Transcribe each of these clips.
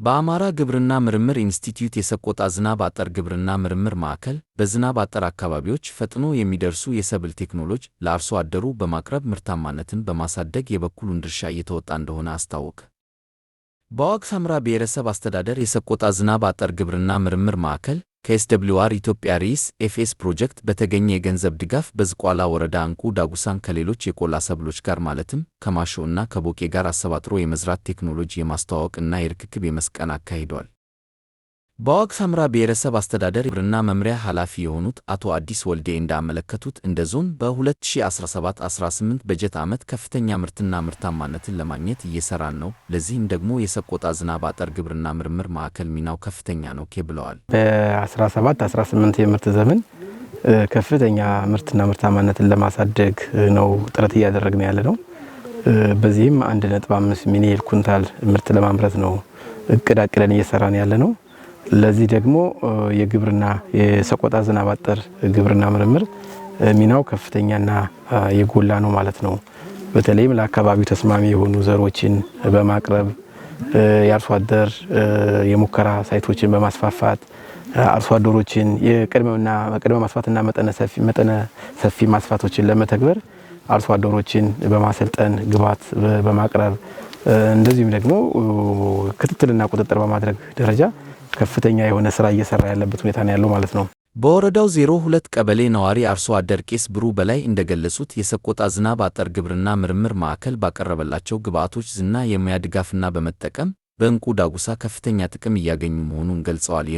በአማራ ግብርና ምርምር ኢንስቲትዩት የሰቆጣ ዝናብ አጠር ግብርና ምርምር ማዕከል በዝናብ አጠር አካባቢዎች ፈጥኖ የሚደርሱ የሰብል ቴክኖሎጂ ለአርሶ አደሩ በማቅረብ ምርታማነትን በማሳደግ የበኩሉን ድርሻ እየተወጣ እንደሆነ አስታወቀ። በዋግ ኽምራ ብሔረሰብ አስተዳደር የሰቆጣ ዝናብ አጠር ግብርና ምርምር ማዕከል ከ SWR ኢትዮጵያ RICE FS ፕሮጀክት በተገኘ የገንዘብ ድጋፍ በዝቋላ ወረዳ እንቁ ዳጉሳን ከሌሎች የቆላ ሰብሎች ጋር ማለትም ከማሾ እና ከቦቄ ጋር አሰባጥሮ የመዝራት ቴክኖሎጂ የማስተዋወቅ እና የርክክብ የመስክ ቀን አካሂዷል። በዋግ ኽምራ ብሔረሰብ አስተዳደር ግብርና መምሪያ ኃላፊ የሆኑት አቶ አዲስ ወልዴ እንዳመለከቱት እንደ ዞን በ2017/18 በጀት ዓመት ከፍተኛ ምርትና ምርታማነትን ለማግኘት እየሰራን ነው። ለዚህም ደግሞ የሰቆጣ ዝናብ አጠር ግብርና ምርምር ማዕከል ሚናው ከፍተኛ ነው ብለዋል። በ17/18 የምርት ዘመን ከፍተኛ ምርትና ምርታማነትን ለማሳደግ ነው ጥረት እያደረግን ያለ ነው። በዚህም 1.5 ሚሊዮን ኩንታል ምርት ለማምረት ነው እቅድ አቅደን እየሰራን ያለ ነው። ለዚህ ደግሞ የግብርና የሰቆጣ ዝናብ አጠር ግብርና ምርምር ሚናው ከፍተኛና የጎላ ነው ማለት ነው። በተለይም ለአካባቢው ተስማሚ የሆኑ ዘሮችን በማቅረብ የአርሶ አደር የሙከራ site ኦችን በማስፋፋት አርሶ አደሮችን የቅድመና ቅድመ ማስፋትና መጠነ ሰፊ ማስፋቶችን ለመተግበር አርሶ አደሮችን በማሰልጠን ግብዓት በማቅረብ እንደዚሁም ደግሞ ክትትልና ቁጥጥር በማድረግ ደረጃ ከፍተኛ የሆነ ስራ እየሰራ ያለበት ሁኔታ ነው ያለው ማለት ነው። በወረዳው 02 ቀበሌ ነዋሪ አርሶ አደር ቄስ ብሩ በላይ እንደገለጹት የሰቆጣ ዝናብ አጠር ግብርና ምርምር ማዕከል ባቀረበላቸው ግብዓቶች ዝና የሙያ ድጋፍና በመጠቀም በእንቁ ዳጉሳ ከፍተኛ ጥቅም እያገኙ መሆኑን ገልጸዋል።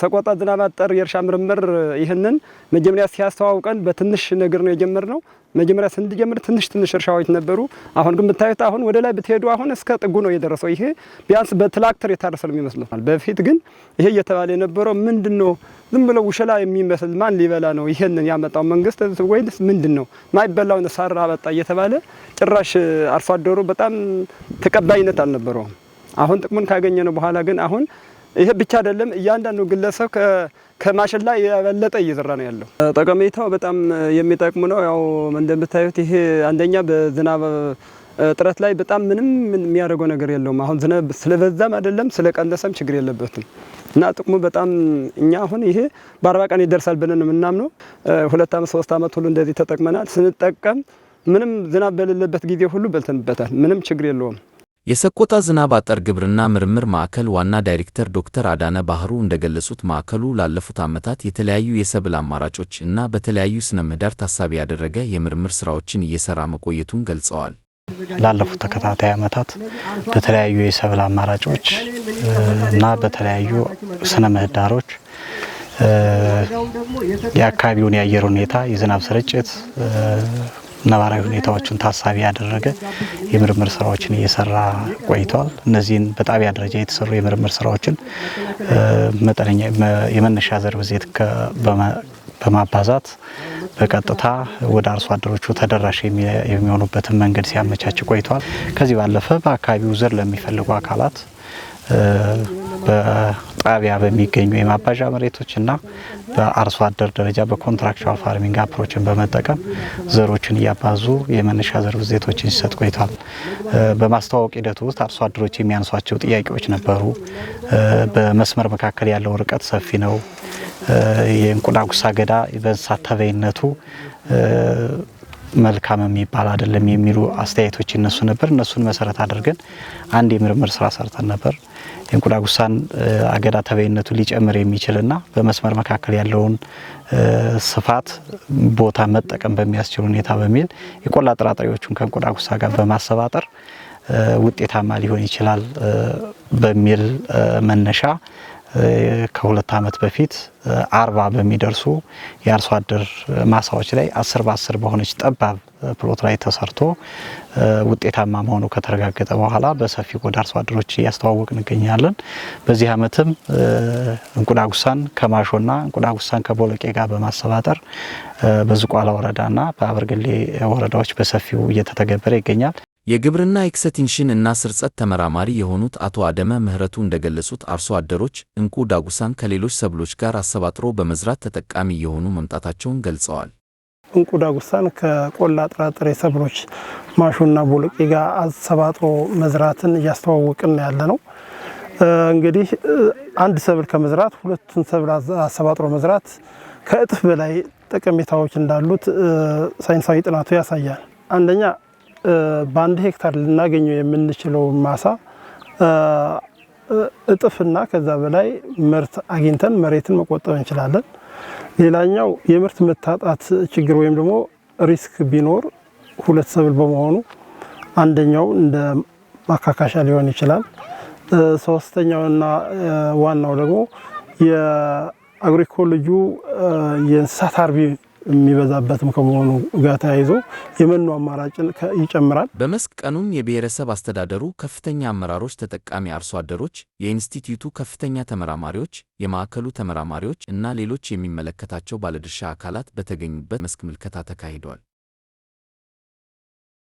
ሰቆጣ ዝናብ አጠር የእርሻ ምርምር ይህንን መጀመሪያ ሲያስተዋውቀን በትንሽ ነገር ነው የጀመርነው። መጀመሪያ ስንጀምር ትንሽ ትንሽ እርሻዎች ነበሩ። አሁን ግን ብታዩት አሁን ወደ ላይ ብትሄዱ አሁን እስከ ጥጉ ነው የደረሰው። ይሄ ቢያንስ በትራክተር የታረሰ ነው የሚመስለው። በፊት ግን ይሄ እየተባለ የነበረው ምንድነው? ዝም ብሎ ውሸላ የሚመስል ማን ሊበላ ነው ይሄንን ያመጣው መንግስት ወይንስ ምንድነው? ማይበላውን ሳር አበጣ እየተባለ ጭራሽ አርሶ አደሩ በጣም ተቀባይነት አልነበረውም። አሁን ጥቅሙን ካገኘ ነው በኋላ ግን አሁን ይሄ ብቻ አይደለም፣ እያንዳንዱ ግለሰብ ከማሽላ የበለጠ እየዘራ ነው ያለው። ጠቀሜታው በጣም የሚጠቅሙ ነው። ያው እንደምታዩት ይሄ አንደኛ በዝናብ እጥረት ላይ በጣም ምንም የሚያደርገው ነገር የለውም። አሁን ዝናብ ስለበዛም አይደለም ስለቀነሰም ችግር የለበትም እና ጥቅሙ በጣም እኛ አሁን ይሄ በ40 ቀን ይደርሳል ብለን የምናምነው 2 ዓመት 3 ዓመት ሁሉ እንደዚህ ተጠቅመናል። ስንጠቀም ምንም ዝናብ በሌለበት ጊዜ ሁሉ በልተንበታል። ምንም ችግር የለውም። የሰቆጣ ዝናብ አጠር ግብርና ምርምር ማዕከል ዋና ዳይሬክተር ዶክተር አዳነ ባህሩ እንደገለጹት ማዕከሉ ላለፉት ዓመታት የተለያዩ የሰብል አማራጮች እና በተለያዩ ስነ ምህዳር ታሳቢ ያደረገ የምርምር ስራዎችን እየሰራ መቆየቱን ገልጸዋል። ላለፉት ተከታታይ ዓመታት በተለያዩ የሰብል አማራጮች እና በተለያዩ ስነ ምህዳሮች የአካባቢውን የአየር ሁኔታ፣ የዝናብ ስርጭት ነባራዊ ሁኔታዎችን ታሳቢ ያደረገ የምርምር ስራዎችን እየሰራ ቆይቷል። እነዚህን በጣቢያ ደረጃ የተሰሩ የምርምር ስራዎችን መጠነኛ የመነሻ ዘር ብዜት በማባዛት በቀጥታ ወደ አርሶ አደሮቹ ተደራሽ የሚሆኑበትን መንገድ ሲያመቻች ቆይቷል። ከዚህ ባለፈ በአካባቢው ዘር ለሚፈልጉ አካላት በጣቢያ በሚገኙ የማባዣ መሬቶችና በአርሶ አደር ደረጃ በ contractual farming approach ን በመጠቀም ዘሮችን እያባዙ የመነሻ ዘር ብዜቶችን ሲሰጥ ቆይቷል። በማስተዋወቅ ሂደቱ ውስጥ አርሶ አደሮች የሚያነሷቸው ጥያቄዎች ነበሩ። በመስመር መካከል ያለው ርቀት ሰፊ ነው። የእንቁ ዳጉሳ አገዳ በእንስሳት ተበይነቱ መልካም የሚባል አይደለም የሚሉ አስተያየቶች ይነሱ ነበር። እነሱን መሰረት አድርገን አንድ የምርምር ስራ ሰርተን ነበር። የእንቁ ዳጉሳን አገዳ ተበይነቱ ሊጨምር የሚችልና በመስመር መካከል ያለውን ስፋት ቦታ መጠቀም በሚያስችል ሁኔታ በሚል የቆላ ጥራጥሬዎቹን ከእንቁ ዳጉሳ ጋር በማሰባጠር ውጤታማ ሊሆን ይችላል በሚል መነሻ ከ2 ዓመት በፊት 40 በሚደርሱ የአርሶ አደር ማሳዎች ላይ 10 በ10 በሆነች ጠባብ plot ላይ ተሰርቶ ውጤታማ መሆኑ ከተረጋገጠ በኋላ በሰፊው ወደ አርሶ አደሮች እያስተዋወቅን እንገኛለን። በዚህ ዓመትም እንቁ ዳጉሳን ከማሾና እንቁ ዳጉሳን ከቦሎቄ ጋር በማሰባጠር በዝቋላ ወረዳና በአበርገሌ ወረዳዎች በሰፊው እየተተገበረ ይገኛል። የግብርና ኤክስቴንሽን እና ስርጸት ተመራማሪ የሆኑት አቶ አደመ ምህረቱ እንደገለጹት አርሶ አደሮች እንቁ ዳጉሳን ከሌሎች ሰብሎች ጋር አሰባጥሮ በመዝራት ተጠቃሚ እየሆኑ መምጣታቸውን ገልጸዋል። እንቁ ዳጉሳን ከቆላ ጥራጥሬ ሰብሎች ማሾና ቦሎቄ ጋር አሰባጥሮ መዝራትን እያስተዋወቅን ያለ ነው። እንግዲህ አንድ ሰብል ከመዝራት ሁለቱን ሰብል አሰባጥሮ መዝራት ከእጥፍ በላይ ጠቀሜታዎች እንዳሉት ሳይንሳዊ ጥናቱ ያሳያል። አንደኛ፣ በ1 ሄክታር ልናገኘው የምንችለው ማሳ እጥፍና ከዛ በላይ ምርት አግኝተን መሬትን መቆጠብ እንችላለን። ሌላኛው የምርት መታጣት ችግር ወይም ደግሞ risk ቢኖር ሁለት ሰብል በመሆኑ አንደኛው እንደ ማካካሻ ሊሆን ይችላል። ሶስተኛውና ዋናው ደግሞ የ agroecology ው የእንስሳት አርቢ የሚበዛበትም ከመሆኑ ጋር ተያይዞ የመኖ አማራጭን ይጨምራል። በመስክ ቀኑም የብሔረሰብ አስተዳደሩ ከፍተኛ አመራሮች፣ ተጠቃሚ አርሶ አደሮች፣ የኢንስቲትዩቱ ከፍተኛ ተመራማሪዎች፣ የማዕከሉ ተመራማሪዎች እና ሌሎች የሚመለከታቸው ባለድርሻ አካላት በተገኙበት መስክ ምልከታ ተካሂዷል።